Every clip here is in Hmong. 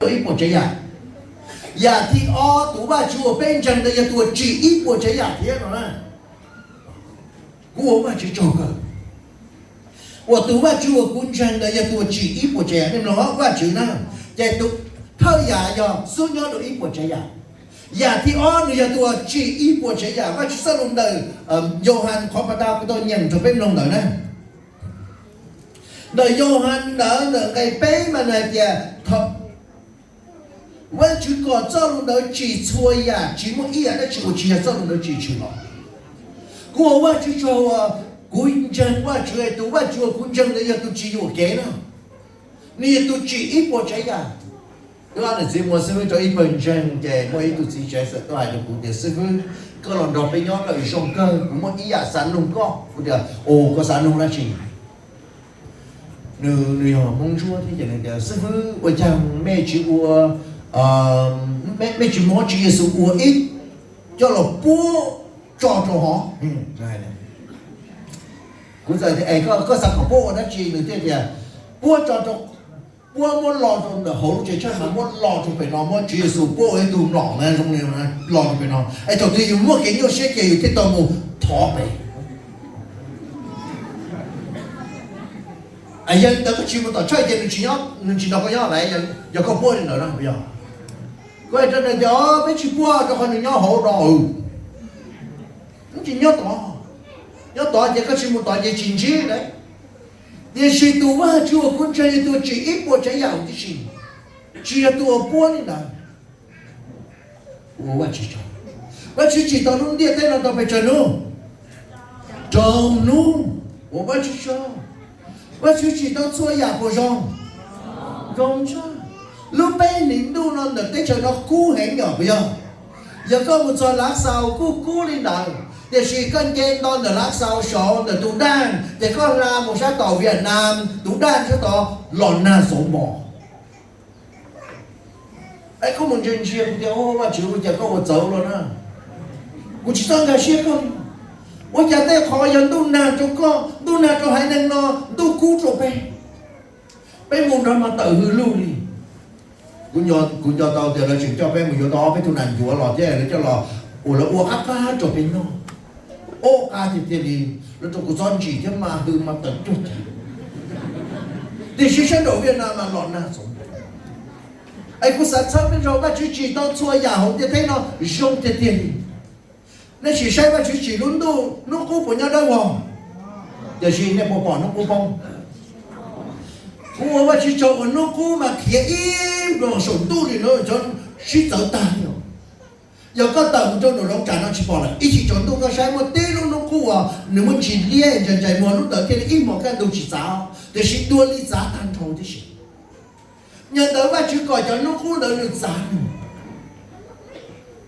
ib puas tsav yam. Yam thib ob tus Vajtswv uas peb ntseeg ntawd yog tus uas tsim ib puas tsav yam thiab no na. Kuv ua Vajtswv tsaug kawg uas tus Vajtswv uas kuv ntseeg ntawd yog tus uas tsim ib puas tsav yam. Nej mloog Vajtswv na, ces tus thawj yam yog xub nyob rau ib puas tsav yam. Yam thib ob nws yog tus uas tsim ib puas tsav yam. Vajtswv txoj lus ntawm Yauhas qhov pas tas kuv tau nyeem rau peb mloog ntawd na. Ntawm Yauhas ntawd ntawm nqe peb mas nws hais tias Vajtswv kom txoj lus ntawd tsim txhua yam, tsis muaj ib yam dab tsi uas tsis yog txoj lus ntawd tsim tshwm los. Kuv ua Vajtswv tsaug uas kuv ntseeg Vajtswv, tus Vajtswv uas kuv ntseeg ntawd yog tus tsis yuam kev na. Nws yog tus tsim ib puas tsav yam. Twb ob niam txiv muaj xib fwb rau ib pawg ntseeg ces muaj ib tug txiv tsev txawm tuaj hais rau kuv tias, Xib fwb, koj los nrog peb nyob lawm zoo kawg, kuv muaj ib yam xav nug koj. Kuv tias, Ua, koj xav nug dab tsi? Nws, nws yog Hmoob Ntsuab thiab ces nws tias, Xib fwb, ua cas mej tsis ua, mej tsis muab Tswv Yexus ua ib, coj los puab tso rau hov? Kuv txawm tias, Koj xav kom puab ua dab tsi? Nws thiaj tias, Puab tso rau, puab muab lo rau ntawm hauv lub tsev tshuaj mas muab lo rau pem no, muab Tswv Yexus puab ua ib tug mlom na zoo li los rau pem no, es thaum twg yus muaj kev nyuaj siab ces yus thiaj tau mus thov pem. Yog li ntawd koj tsis mus tom church ces nws tsis nrog koj nyob lawm, yog koj puab li ntawd no yog. Kuv hais rau nws tias, Peb tsis puab rau qhov nws nyob hauv no. Nws tsis nyob tod, nyob tod ces koj tsis mus tod ces tsis ntsib lawm. Tiam sis tus Vajtswv uas kuv ntseeg yog tus tsim ib puas tsav yam huv tib si, tsis yog tus uas puab li ntawd. Ua Vajtswv tsaug. Vajtswv tsim tau lub ntiaj teb no tau pes tsawg hnub? Rau hnub. Ua Vajtswv tsaug. Vajtswv tsim tau txhua yam puas zoo? Zoo tshaj. Lub peb hlis ntuj no ntawm teb chaws no kub heev yom, puas yog? Yog koj mus txog Lav Xaus kuj kub li ntawd, tiam sis koj nce nto ntawm Lav Xaus saud ntawm tus daj ces koj hla mus sab tom Vietnam, tus daj sab tod los nag xoov mos. Es koj mus ntsia ntsia kuv tias, Ua Vajtswv, ua cas koj ua txawv ua luaj na? Kuv tsis txawj nkag siab koj li. Ua cas tej qhov yog ntuj nag rau koj, ntuj nag rau haiv neeg no, ntuj kub rau peb? Peb mus nrog mas tawm hws lug li. Kuv nco tau tias lawv tseem coj peb mus yuav tau ob peb tug nas ncuav los thiab lawv coj los ua, lawv ua qab qab rau peb noj. Ob qab tiag tiag li, lawv rau kuv txhob ntsim thiab mas hws mas tawm cuag cas. Tiam sis sab nraum Vietnam mas los nag xoov. Es kuv xav txhawb peb zaug, Vajtswv tsim tau txhua yam hauv ntiaj teb no zoo tiag tiag li. Nej sim saib Vajtswv tsim lub ntuj, hnub qub puas nyob dawb vog? Tiam sis nej puas pom hnub qub poob? Kuv ua Vajtswv tsaug uas hnub qub mas khiav ib nploos saum ntuj li na, cov sib txawv tag li. Yog koj tawm mus rau nraum zoov tsam no tsis pom lawm, ib chim tsaus ntuj koj saib muaj tib lub hnub qub uas nws muaj ntsis liab ntsa ntsais muag lub ntawd thiaj li ib hmos kaj ntug tsis txav, tiam sis dua li txav tag nrho tib si. Yog ntawd Vajtswv kom cov hnub qub ntawd nws txav nws.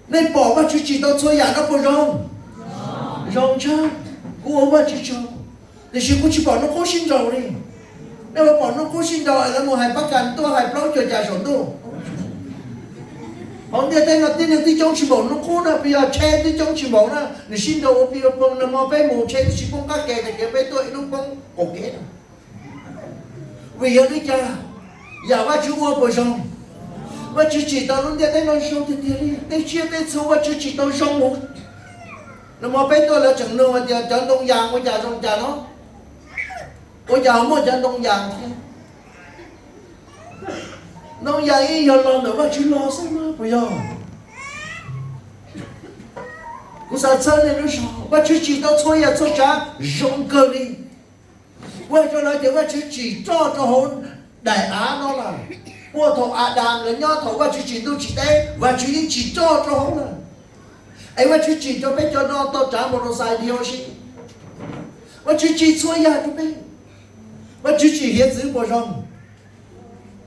Nej pom Vajtswv tsim tau txhua yam no puas zoo? Zoo tshaj. Kuv ua Vajtswv tsaug, tiam sis kuv tsis pom hnub qub sib nraus li. Nej puas pom hnub qub sib nraus es lawv mus hais pab kas tuaj hais plaub caug cas saum ntuj? Hauv ntiaj teb no tib neeg twb coob tsis npaum hnub qub na, puas yog? Tsheb twb coob tsis npaum na, nws sib nraus ua plig ua ploog. Nag hmo peb mus tsheb twb tsis poob qab ke, tag kis peb tuaj ib lub poob qaum kev na. Vim yog li cas? Yam Vajtswv ua puas zoo? Vajtswv tsim tau lub ntiaj teb no zoo tiag tiag li. Tej tsiaj tej txhu Vajtswv tsim tau zoo mus. Nag hmo peb tuaj lawv tseem nug hais tias cov ntoo yas ua cas zoo cas no, ua cas ho muaj cov ntoo yas thiab? Ntoo yas ib yam los ntawm Vajtswv los xwb mas puas yog? Kuv xav txhawb nej lub zog, Vajtswv tsim tau txhua yam txhua tsav zoo kawg li. Kuv hais rau lawv tias Vajtswv tsim roj rau hauv daim av no lawm. Puag thaum Adas lawv nyob, thaum Vajtswv tsim ntuj tsim teb, Vajtswv yeej tsim roj rau hauv lawm. Es Vajtswv tsim rau peb cov no tau tsav mus rau xais dhia ua si. Vajtswv tsim txhua yam rau peb. Vajtswv tsim hiav txwv puas zoo?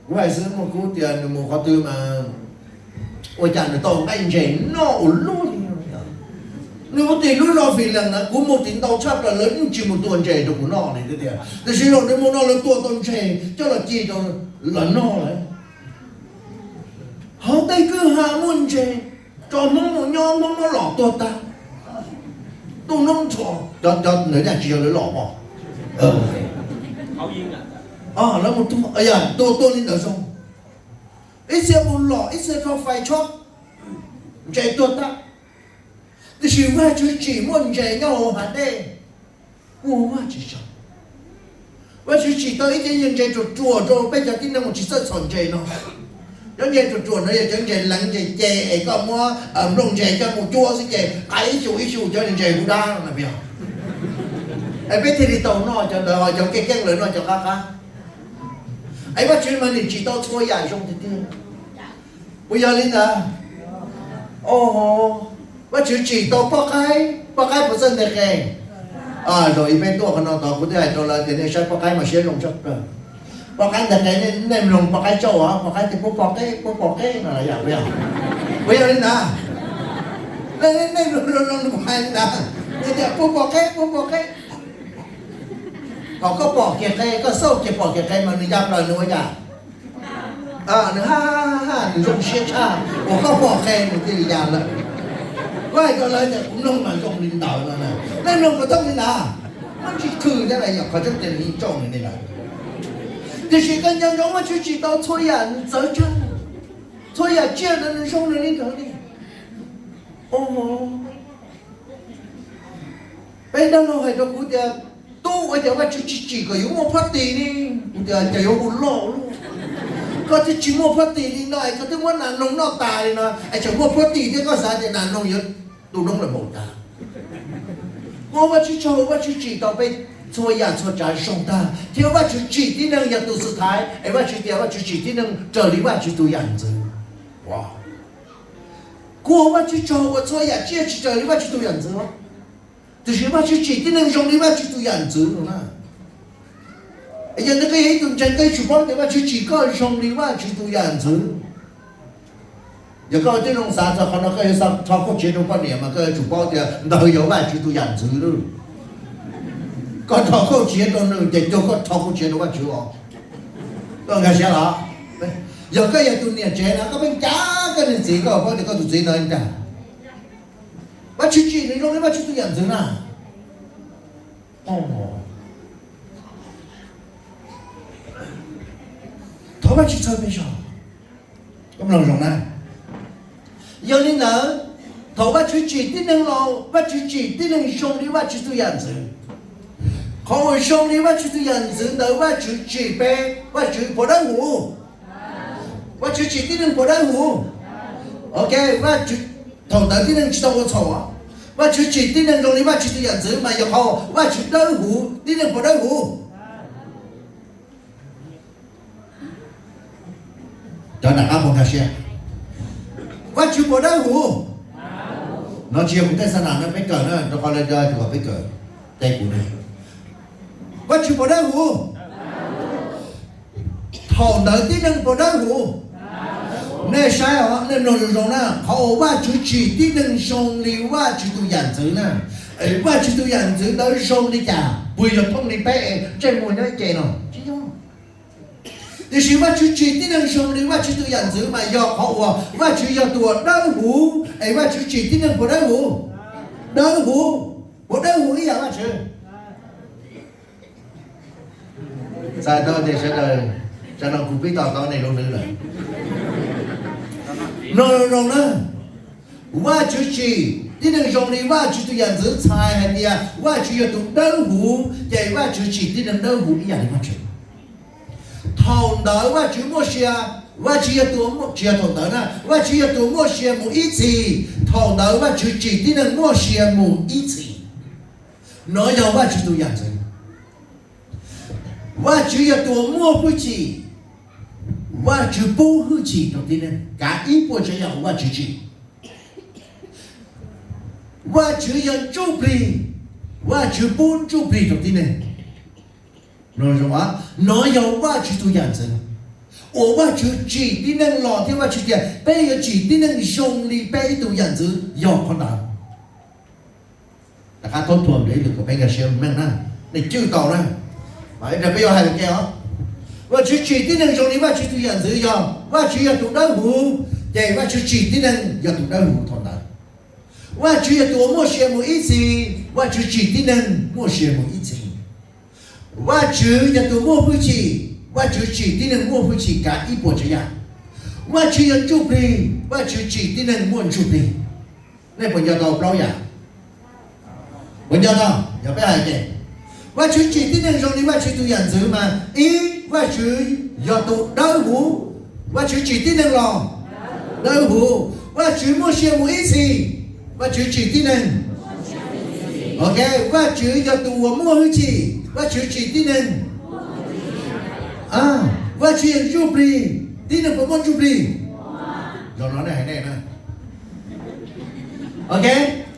Kuv hais xwb, muaj kub tias nws mus qhov twg mas ua cas nws tau nqaij ntses noj ua luaj li. Nws mus tim lub zos Fis Lees na, kuv mus tim ntau tshaj plaws lawv yeej tsis mus tua ntses rau kuv noj li tiag. Tiam sis zaum nws mus no lawv tua tau ntses coj los ci rau lawv noj lawm. Hauv tej kwj ha muaj ntses, tso Hmoob mus nyob Hmoob muab lom tuag tag. Tuaj noob nrho, cov ntawd tsis yog lawv lom mog. Lawv mus tua, tua tuaj li ntawd zoo. Ib txhia mus lom, ib txhia rho fais tshob, ntses tuag tag. Tiam sis Vajtswv tsim muaj ntses nyob hauv hav dej, muaj Vajtswv tsaug. Vajtswv tsim tau ib co ntses ruam ruam rau peb cov tib neeg uas tsis txawj txhom ntses no. Cov ntses ruam ruam no yog cov ntses leev ntses ces es koj muab nplooj ntses coj mus cuab xwb ces qab ib xyu ib xyu cov ntses hu dab no na. Es peb thiaj li tau noj cov ntawd, cov keej keej lawv noj cov qab qab. Es Vajtswv mas nws tsim tau txhua yam zoo tiag tiag. Puas yog li ntawd? Vajtswv tsim tau poj qaib, poj qaib puas txawj nteg qe? Zaum ib peb tuaj qhov no tod kuv twb hais rau lawv tias nej saib poj qaib mas siab zoo tshaj plaws. Poj qaib nteg qe, nej mloog poj qaib tsaug os, poj qaib tias puab pom qeb, puab pom qeb no yog puas yog? Puas yog li ntawd? Nej mloog zoo zoo nws hais li ntawd, nws tias puab pom qeb, puab pom qeb. Thaum koj pom kiag qe, koj xauj kiag pom kiag qe mas nws ya plaws nws ua cas? Nws ha ha ha, nws zoo siab tshaj uas koj pom qe nws thiaj li ya lawm. Kuv hais rau lawv tias kuv mloog mas zoo li ntawd no, nej mloog puas thooj li ntawd? Muaj tsis khw thiab, yog qhov tseeb tias nws yeej tsaug nws li ntawd. Tiam sis koj nco ntsoov Vajtswv tsim tau txhua yam nws txawv tshaj, txhua yam tsiaj ntawd nws zoo nws li ntawd li. Peb dab laug hais rau kuv tias, tub, ua cas Vajtswv tsis tsim kom yuav muaj phab tis li? Kuv tias, cas yuav hu loj luaj, koj twb tsis muaj phab tis li no es koj twb muab nas noog noj tas li no es tseem muaj phab tis thiab koj xav tias nas noog yuav tu noob lawm npaum cas? Ua Vajtswv tsaug, Vajtswv tsim tau peb txhua yam txhua tsav zoo tag thiab Vajtswv tsim tib neeg yog tus xwm thaiv es Vajtswv tias Vajtswv tsim tib neeg raws li Vajtswv tus yam ntxwv. Kuv ua Vajtswv tsaug uas txhua yam tsiaj tsis raws li Vajtswv tus yam ntxwv, tiam sis Vajtswv tsim tib neeg zoo li Vajtswv tus yam ntxwv no na. Yog ntawd koj yog ib tug ntseeg koj yuav tsum paub tias Vajtswv tsim koj zoo li Vajtswv tus yam ntxwv. Yog koj twb zoo xav txog qhov no koj yuav xav rho kauj txiav rau poj niam mas koj yuav tsum paub tias ntawd yog Vajtswv tus yam ntxwv lawm. Koj rho kauj txiav rau nws ces cuag koj rho kauj txiav rau Vajtswv os. Koj nkag siab los? Yog koj yog tus niam tsev no koj pheej cav koj niag txiv, koj paub tias koj tus txiv ntawd cas? Vajtswv tsim nws zoo li Vajtswv tus yam ntxwv na. Thov Vajtswv txhawb peb zog. Koj mloog zoo na. Yog li ntawd, thaum Vajtswv tsim tib neeg los Vajtswv tsim tib neeg zoo li Vajtswv tus yam ntxwv. Qhov uas zoo li Vajtswv tus yam ntxwv ntawd Vajtswv tsim peb, Vajtswv puas dawb huv? Vajtswv tsim tib neeg puas dawb huv? Ok, Vajtswv, thaum ntawd tib neeg tsis tau ua txhaum. Vajtswv tsim tib neeg zoo li Vajtswv tus yam ntxwv mas yog qhov Vajtswv dawb huv, tib neeg puas dawb huv? Cov nram qab puas nkag siab? Vajtswv puas dawb huv? No tsis yog kuv tej xa nas no peb kawm na, rau qhov lawv cov kom peb kawm, teb kuv ne. Vajtswv puas dawb huv? Thaum ntawd tib neeg puas dawb huv? Nej saib os, nej mloog zoo zoo na, qhov uas Vajtswv tsim tib neeg zoo li Vajtswv tus yam ntxwv na. Vajtswv tus yam ntxwv ntawd zoo li cas? Puas yog thooj li peb ntsej muag nyob ib ce no? Tsis yog. Tiam sis Vajtswv tsim tib neeg zoo li Vajtswv tus yam ntxwv mas yog qhov uas Vajtswv yog tus uas dawb huv, es Vajtswv tsim tib neeg puas dawb huv? Dawb huv. Puas dawb huv ib yam Vajtswv? Txhais tau tias sawv daws, sawv daws kuv pib to taub nej lub hlwb lawm. Mloog zoo zoo na, Vajtswv tsim tib neeg zoo li Vajtswv tus yam ntxwv txhais hais tias Vajtswv yog tus dawb huv, ces Vajtswv tsim tib neeg dawb huv ib yam li Vajtswv. Thaum ntawd Vajtswv muaj sia, Vajtswv yog tus, tsis yog thaum ntawd na, Vajtswv yog tus muaj sia mus ib txhis. Thaum ntawd Vajtswv tsim tib neeg muaj sia mus ib txhis. No yog Vajtswv tus yam ntxwv. Vajtswv yog tus muaj hwj chim, Vajtswv pub hwj chim rau tib neeg, kav ib puas tsav yam uas Vajtswv tsim. Vajtswv yog ntsuj plig, Vajtswv pub ntsuj plig rau tib neeg. No yog Vajtswv tus yam ntxwv, uas Vajtswv tsim tib neeg los thiab Vajtswv tias peb yuav tsim tib neeg zoo li peb ib tug yam ntxwv yog qhov ntawd. Rov qab thaub thuam ib lwm kom peb nkag siab meej na, nej cwj tau na. Mas peb yuav hais ua ke os. Vajtswv tsim tib neeg zoo li Vajtswv tus yam ntxwv yog Vajtswv yog tus dawb huv, ces Vajtswv tsim tib neeg yog tus dawb huv thaum ntawd. Vajtswv yog tus uas muaj sia mus ib txhis, Vajtswv tsim tib neeg muaj sia mus ib txhis. Vajtswv yog tus muaj hwj chim, Vajtswv tsim tib neeg muaj hwj chim kav ib puas tsav yam. Vajtswv yog ntsuj plig, Vajtswv tsim tib neeg muaj ntsuj plig. Nej puas nco tau plaub yam? Puas nco tau? Yog peb hais ces Vajtswv tsim tib neeg zoo li Vajtswv tus yam ntxwv mas, ib, Vajtswv yog tus dawb huv. Vajtswv tsim tib neeg los dawb huv. Vajtswv muaj sia mus ib txhis, Vajtswv tsim tib neeg. Ok, Vajtswv yog tus uas muaj hwj chim, Vajtswv tsim tib neeg. Vajtswv yog ntsuj plig, tib neeg puas muaj ntsuj plig? Zaum no nej hais nej na. Ok,